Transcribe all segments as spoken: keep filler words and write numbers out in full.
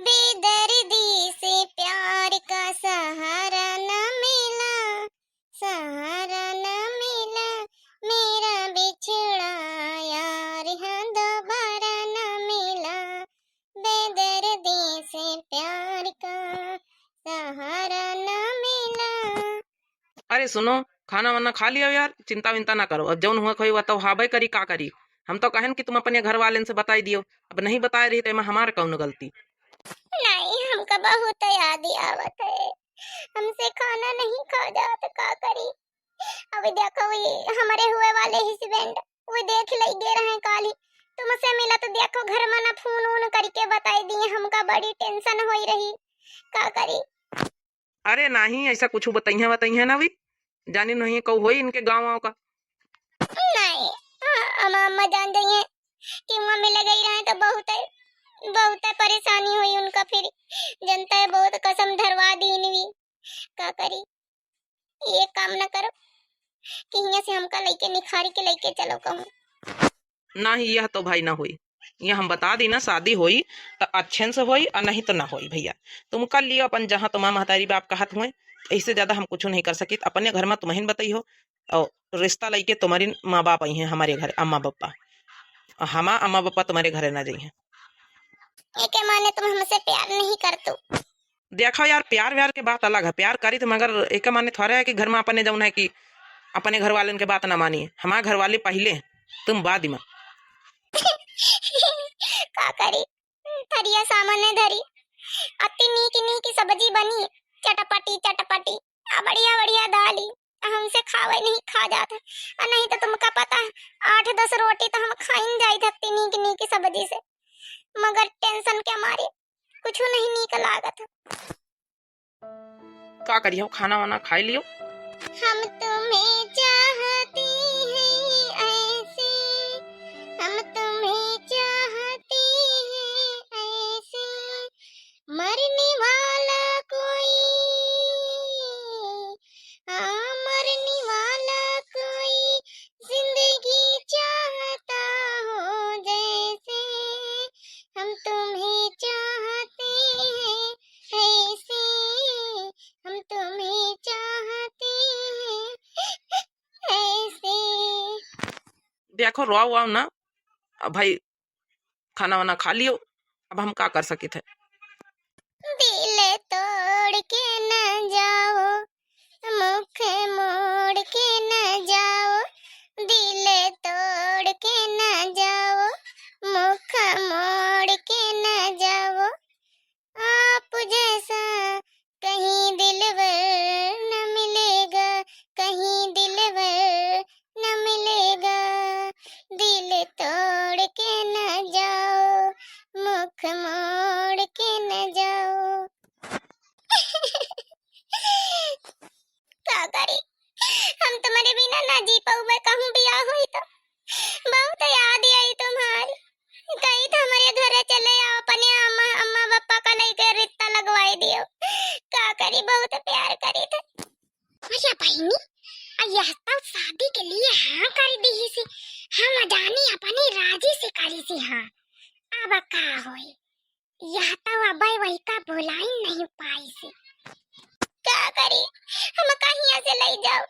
बेदर्दी से प्यार का सहारा न मिला, सहारा न मिला, मेरा बिछड़ा यार हाँ दोबारा न मिला, बेदर्दी से प्यार का सहारा न मिला। अरे सुनो, खाना वाना खा लियो यार, चिंता विंता ना करो। अब जौन हुआ खोई, वह तो हाबे करी, का करी। हम तो कहन कि तुम अपने घर वालेन से बताई दियो, अब नहीं बताए रही तो एमा हमार कौन गलती। नहीं, हमका बहुत याद आवत है, हमसे खाना नहीं खा जात, का करी। अब देखो, ये हमारे हुए वाले husband, वो देख लई गे रहे काली, तुमसे मिला तो देखो, घर में ना फोन वोन करके बताई दिए, हमका बड़ी tension होई रही, का करी। अरे नाही, ऐसा कुछ बतइहे, बतइहे ना भी, जानी नहीं कहू होई इनके गाँव वाँव का। नहीं, हाँ, हम अम्मा जान जाइए कि वहाँ मिले गई रहे तो बहुत, बहुत परेशानी हुई उनका, फिर जनता है बहुत कसम धरवा दी इनवी, का करी। ये काम ना करो कि हियाँ से हमका लइके निखारी के लइके चलो कहूँ। नाही, यह तो भाई ना होई, यह हम बता दी ना, शादी होई तो अच्छे से होई और नहीं तो ना होई भैया। तुम कर लियो अपन, जहाँ तुम्हार महतारी बाप कहत हुए, इससे ज्यादा हम कुछ नहीं कर सकित। अपने घर में तुम्हें बताई हो, और रिश्ता लइके तुम्हारी माँ बाप आई हैं हमारे घर, अम्मा बप्पा, और हमार अम्मा बप्पा तुम्हारे घरे ना जाई हैं। एके माने तुम हमसे प्यार नहीं करतू। देखो यार, प्यार व्यार के बात अलग है, प्यार करी तो, मगर एके माने थोड़े है कि घर में अपने जौन है कि अपने घर वालेन के बात ना मानिए। हमार घर वाले पहिले, तुम बाद में। का करी, थरिया सामने धरी, अति नीक नीक सब्जी बनी, चटपटी चटपटी, आ बढ़िया बढ़िया दाली, आ हमसे खावे नहीं खा जात है। आ नहीं तो तुमका पता है, आठ दस रोटी तो हम खाइन जाइत हती नीक नीक सब्जी से, मगर tension के मारे कुछ नहीं नीक लागत है। का करियो, खाना वाना खाई लियो। हम तुम्हें चाहते हैं ऐसे, हम तुम्हें चाहते हैं ऐसे, मरने वाला कोई, हाँ, मरने वाला कोई जिंदगी चाहता हो जैसे, हम तुम्हें चाहते हैं ऐसे, हम तुम्हें चाहते हैं ऐसे। देखो, रोआओ, आओ ना। अब भाई, खाना वाना खा लियो, अब हम का कर सकित है। दिल तोड़ के न जाओ, मुख मोड़ के न जाओ, दिल तोड़ के न जाओ, मुख मोड़ के न जाओ। आप जैसा कहीं दिलबर न मिलेगा, कहीं दिलबर न मिलेगा। दिल तोड़ के न जाओ, मुख मोड़ के न जाओ। का करी, हम तुम्हारे बिना ना जी पाऊबे, कहूँ बियाह होई तो। बहुत याद आई तुम्हारी। कही तो हमारे घरे चले आओ, अपने अम्मा, अम्मा पापा का लइके रिश्ता लगवाई दियो। का करी, बहुत प्यार करी थे। अरे बहिनी, आ यह तो शादी के लिए हाँ कर दी ही सी। हम जानी अपनी राजी से करी सी हाँ। अब का होई? यह तो अबे वही का भुलाई नहीं पाई सी। का करी? हम कहिया से ले जाओ?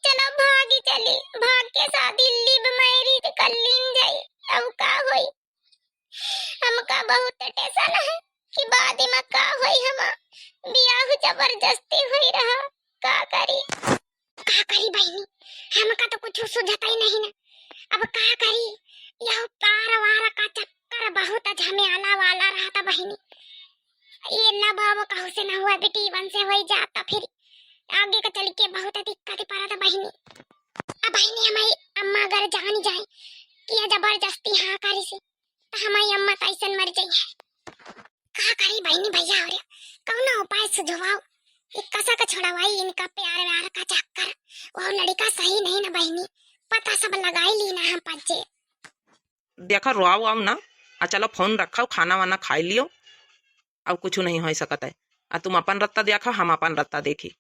चलो भागी चली, भाग के शादी love marriage कर लीन जाई। अब का होई? हमका बहुत tension है कि बाद में का होई, हमा बियाह जबरदस्ती होई रहा, का करी? का करी बहिनी, हमका तो कुछ सुझाता ही नहीं ना। अब का करी, यह प्यार वार का चक्कर बहुत झमेला वाला रहता बहिनी। ये love अब कहूँ से ना हुआ बेटी, वन से होई जाता, फिर आगे का चल के बहुत दिक्कत पड़ता बहिनी। अब बहिनी, हमारी अम्मा अगर जान जाए कि यह जबरदस्ती हाँ करी से, तो हमारी अम्मा तो ऐसन मर जाई है। का करी बहिनी भैया, और कौनो उपाय सुझवाओ, ये कसा का छोड़वाई इनका प्यार व्यार का चक्कर। वो लड़का सही नहीं ना बहिनी, पता सब लगाई ली ना हम पंचे। देखा, रोआओ आओ ना, आ चलो फोन रखाओ, खाना वाना खाई लियो, अब कुछ नहीं हो सकत है। आ तुम अपन रत्ता देखा, हम अपन रत्ता देखी।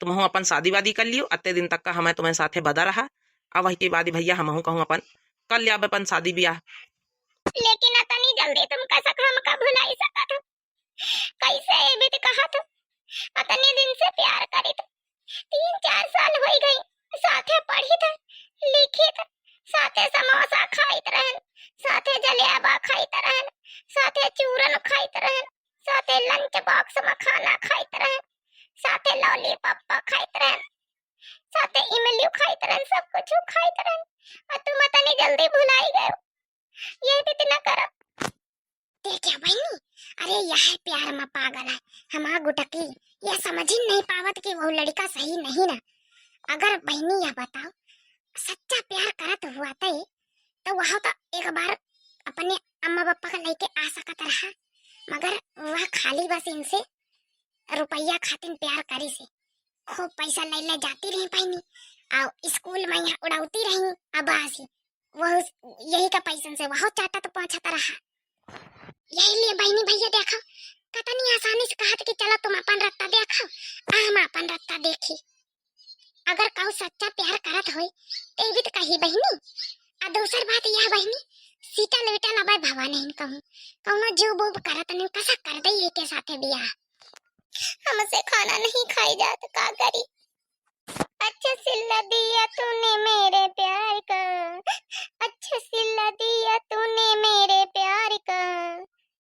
तुमहू अपन शादी वादी कर लियो, अत्ते दिन तक का हमें तुम्हें साथे बदा रहा। अब वही के बाद भैया हमहू कहूँ अपन कर लिया अपन शादी ब्याह। लेकिन अतनी जल्दी तुम कैसे हमका भुलाई सकत हो? इसे ये भी तो कहा था, अतने दिन से प्यार करी था, तीन चार साल होई गई, साथे पढ़ी था, लिखी था, साथे समोसा खाइत रहन, साथे जलेबा खाइत रहन, साथे चूरन खाइत रहन, साथे lunch box में खाना खाइत रहन, साथे lollipop खाइत रहन, साथे इमलियो खाइत रहन, सब कुछ खाइत रहन, और तुम अतनी जल्दी भुलाई गए हो। ये भी तो ना करब। देखियो बहिनी, अरे यह प्यार में पागल है हमार गुटकी, यह समझ ही नहीं पावत कि वो लड़का सही नहीं ना। अगर बहिनी यह बताओ, सच्चा प्यार करत हुआ तई, तो वह तो एक बार अपने अम्मा पापा का लेके आ सकत रहा, मगर वह खाली बस इनसे रुपया खातिन प्यार करी से, खूब पैसा ले ले जाती रही बहिनी, और स्कूल में यहाँ उड़ावती रही अब्बासी, वह यही का पैसन से वह चाटत पहुँचत रहा। यही लिए बहिनी भैया देखो, कतनी आसानी से कहत कि चलो तुम अपन रत्ता देखो, आ हम अपन रत्ता देखी। अगर कहू सच्चा प्यार करत होई, ते भी तो कही बहिनी। आ दूसर बात यह बहिनी, सीटल वीटल अबे भवा नहीं कहूँ, कौनो जूब उब करत नहीं, कसा कर दे ये के साथे बियाह। हमसे खाना नहीं खाई जात, का करी? अच्छा सिला दिया तूने मेरे प्यार का, अच्छा सिला दिया तूने मेरे प्यार का,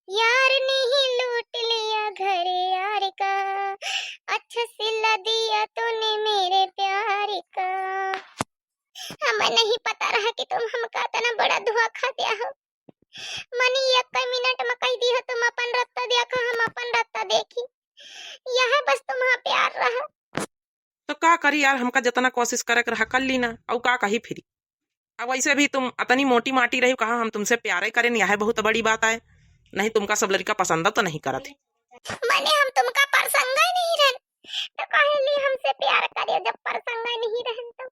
यार ने ही लूट लिया घर यार का, अच्छा सिला दिया तूने मेरे प्यार का। हमें नहीं पता रहा कि तुम हमका इतना बड़ा धोखा दिया हो। मनी एक मिनट में कह दी हो तुम अपन रत्ता देखा, हम अपन रत्ता देखी। यह बस तुम्हारा प्यार रहा। तो का करी यार, हमका जितना कोशिश करे के रहा कर ली ना, अउ का कही फिरी। अब वैसे भी तुम अतनी मोटी माटी रही, कहा हम तुमसे प्यारे करें, यह बहुत बड़ी बात आए, नहीं तुमका सब लड़का पसंद तो नहीं करत है। मने हम तुमका परसंगा ही नहीं रहन, तो काहे लिए हमसे प्यार करियो जब परसंगा ही नहीं रहन तो?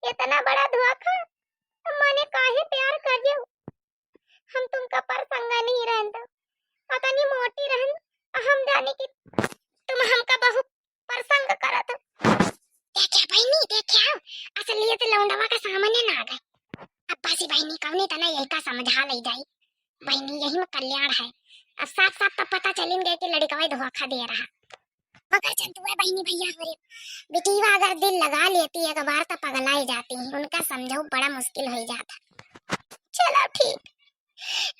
इतना बड़ा धोखा, मने काहे प्यार करियो? हम तुमका परसंगा नहीं रहन तो, अतनी मोटी रहन, हम जाने कि तुम हमका बहुत परसंग करत हो। देखे बहिनी, देखे हो, असलियत लौंडवा के सामने ना आ गए। अब्बासी बहिनी कौनी तना यही का समझा ले जाई। बहिनी यही में कल्याण है। अब साफ साफ तो पता चलिन गए कि लड़कवा धोखा दे रहा। मगर जंतुआ बहिनी भैया हो रे, बिटिया अगर दिल लगा लेती एक बार तो पगलाई जाती, उनका समझाऊ बड़ा मुश्किल हो जाता। चलो ठीक,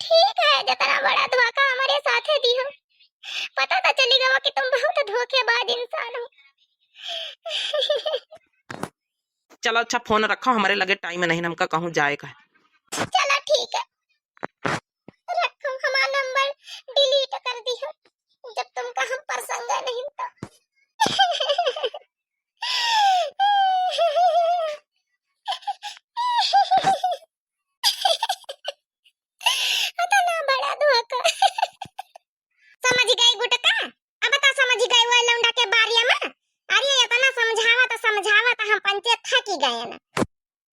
ठीक है, जितना बड़ा धोखा हमारे साथे दी हो, पता तो चली गवा कि तुम बहुत धोखेबाज इंसान हो। चलो अच्छा, फोन रखो, हमारे लगे टाइम नहीं, हमका कहूँ जाए का है। चलो ठीक है, रखो, हमारा नंबर डिलीट कर दी हो, जब तुमका हम परसंगा नहीं तो। इतना बड़ा धोखा। समझ गई गुटका, अब तो समझ गई वो लौंडा के बारे में। अरे इतना समझावा तो समझावा तो हम पंचे थकी गए ना।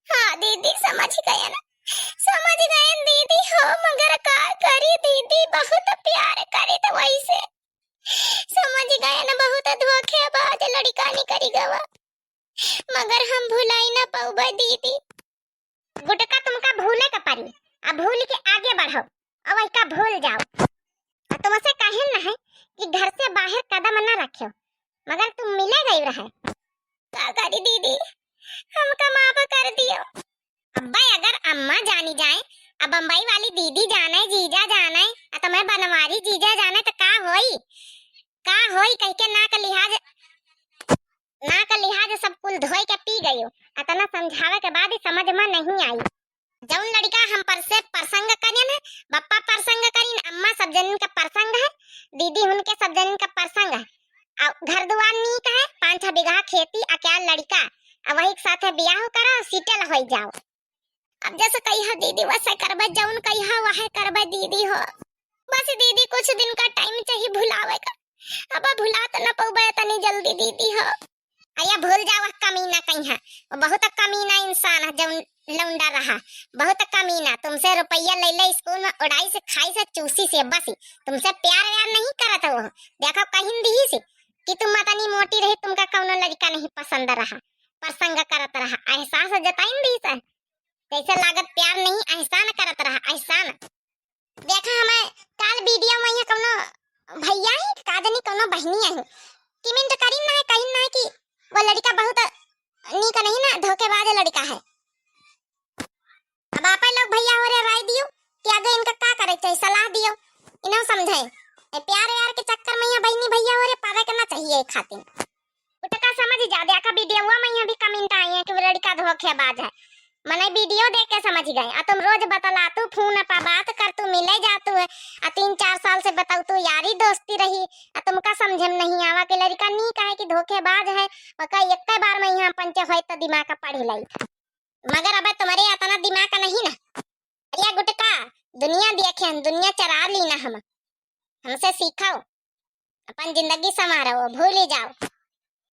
हाँ दीदी, समझ गए ना, समझ गए दीदी हो, मगर का करी दीदी, बहुत प्यार करी तो वैसे। समझ गए ना, बहुत धोखेबाज लड़का निकरी गवा, मगर हम भुलाई ना पाउबे दीदी। गुटका तुमका भूले के पड़ी, अब भूल के आगे बढ़ो, अब वही का भूल जाओ। और तुमसे कहे न है कि घर से बाहर कदम न रखो, मगर तुम मिले गई रहे। का करी दीदी, हमका माफ कर दियो। अब्बा अगर अम्मा जानी जाए, अब बम्बई वाली दीदी जाने, जीजा जाने, आ तुम्हें बनवारी जीजा जाने तो का होई, का होई कह के नाक लिहाज, नाक लिहाज सब कुल धोई के पी गयो। अतना समझावे के बाद ही समझ में नहीं आई। जौन लड़का हम पर से परसंग करियन है, बप्पा परसंग करिन, अम्मा सब जनिन का परसंग है, दीदी हुन के सब जनिन का परसंग है। आ घर दुआर नीक है, पाँच छह बीघा खेती, अकेला लड़का, आ वही के साथे बियाह करा, सेटल होई जाओ। अब जैसे कहिया दीदी वैसे करबे, जौन कहिया वह करबे दीदी हो। बस दीदी कुछ दिन का टाइम चाहिए भुलावे का, अब भुला तो न पउबे तनी जल्दी दीदी हो। अया भूल जाओ कमीना कहिया, वो बहुत कमीना इंसान है जौन लौंडा रहा, बहुत कमीना। तुमसे रुपया ले ले स्कूल में उड़ाई से, खाई से, चूसी से, बस तुमसे प्यार व्यार नहीं करत वो। देखो कहिन दी से कि तुम अतनी मोटी रही, तुमका कौनो लड़का नहीं पसंद रहा, परसंग करत रहा, एहसास जताइन दी से। जैसे लागत प्यार नहीं, एहसान करत रहा, एहसान। देखा हमें काल वीडियो में यहाँ कौनो भैया ही का दे तो बहिनी आई, comment करीन ना है, कहीन ना है कि वो लड़का बहुत नीक नहीं ना, धोखेबाज लड़का है। अब आपे लोग भैया हो रे राय दियो कि आगे इनका का करे चाहिए, सलाह दियो, इन्हों समझे। ए प्यार व्यार के चक्कर में यहाँ बहिनी भैया हो रे पावे के ना चाहिए खातिर। गुटका समझ जा, देखा वीडियोवा में यहाँ भी comment आई है कि वो लड़का धोखेबाज है। मने वीडियो देख के समझ गए। आ तुम रोज बतलातू, फोन पर बात करतू, मिले जातू है, आ तीन चार साल से बताउतू यारी दोस्ती रही, आ तुमका समझे में नहीं आवा कि लड़का नीक है कि धोखेबाज है। ओका एक बार में यहाँ पंचे होए तो दिमाग का पढ़ लाई। मगर अब तुम्हारे इतना दिमाग का नहीं ना। अरे गुटका, दुनिया देखे हम, दुनिया चरा ली ना हम, हमसे सीखो, अपन जिंदगी संवारो, भूल ही जाओ।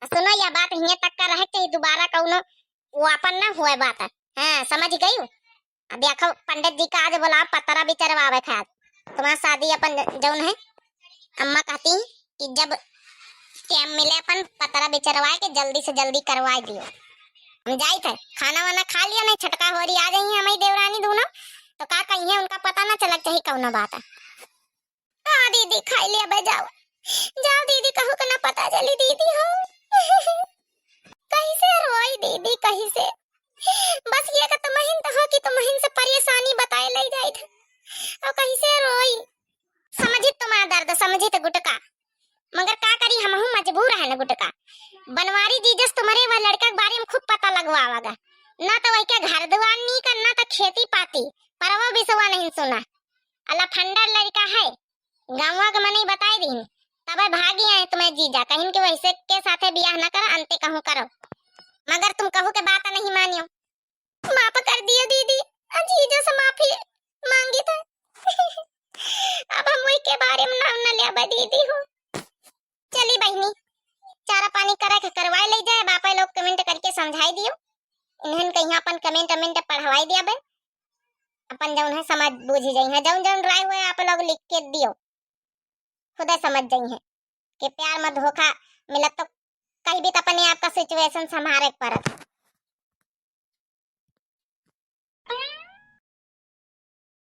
आ सुनो, यह बात हिये तक का रहे चाहिए, दोबारा कौनो वो अपन ना हुए बात है। हाँ, समझ गई? अब देखो, पंडित जी का आज बोला पतरा बिचरवावे खात। तुम्हारा शादी अपन ज-, जौन है, अम्मा कहती कि जब टाइम मिले अपन पतरा बिचरवाए के जल्दी से जल्दी करवाए दियो। हम जाई थे, खाना वाना खा लिया, नहीं छटका होरी आ जाई है हमारी देवरानी दोनों, तो का कही है, उनका पता ना चलक चाहिए कौनो बात है। हाँ दीदी, खाई लिया बे, जाओ, जाओ दीदी, कहू के ना पता चली दीदी हो। कैसे रोई दीदी, कैसे? बस ये कि तुमहिन तो हो कि तुमहिन से परेशानी बताए ले जाई थे, और कैसे रोई? समझित तुम्हारा दर्द, समझित गुटका, मगर का करी, हमहू मजबूर है न गुटका। बनवारी जीजस तुम्हारे वह लड़का के बारे में खूब पता लगवावागा, ना तो वही के घर दुआर नीक, ना तो खेती पाती, पर वो बिसवा नहीं सुना। अला फंडर लड़का है, गाँवा के मनई बताए दीन, तबे भागी आए तुम्हें जीजा, कहिन कि वैसे के साथे बियाह न कर, अंते कहूँ करो, मगर तुम कहू के बात नहीं मानियो। माफ कर दियो दीदी, आ जीजा से माफी मांगी था। अब हम वही के बारे में नाम न लेबे दीदी हो। चली बहिनी, चारा पानी करे के करवाए ले जाए, बापा लोग comment करके समझाई दियो, इन्हन कहीं अपन comment वमेंट पढ़वाई दिया बे, अपन जौन है समझ बूझ जाई है, जौन जौन राय हुए आप लोग लिख के दियो, खुदे समझ जाई है कि प्यार में धोखा मिलत तो कहीं भी तो अपने आप का situation संभारे के पड़त।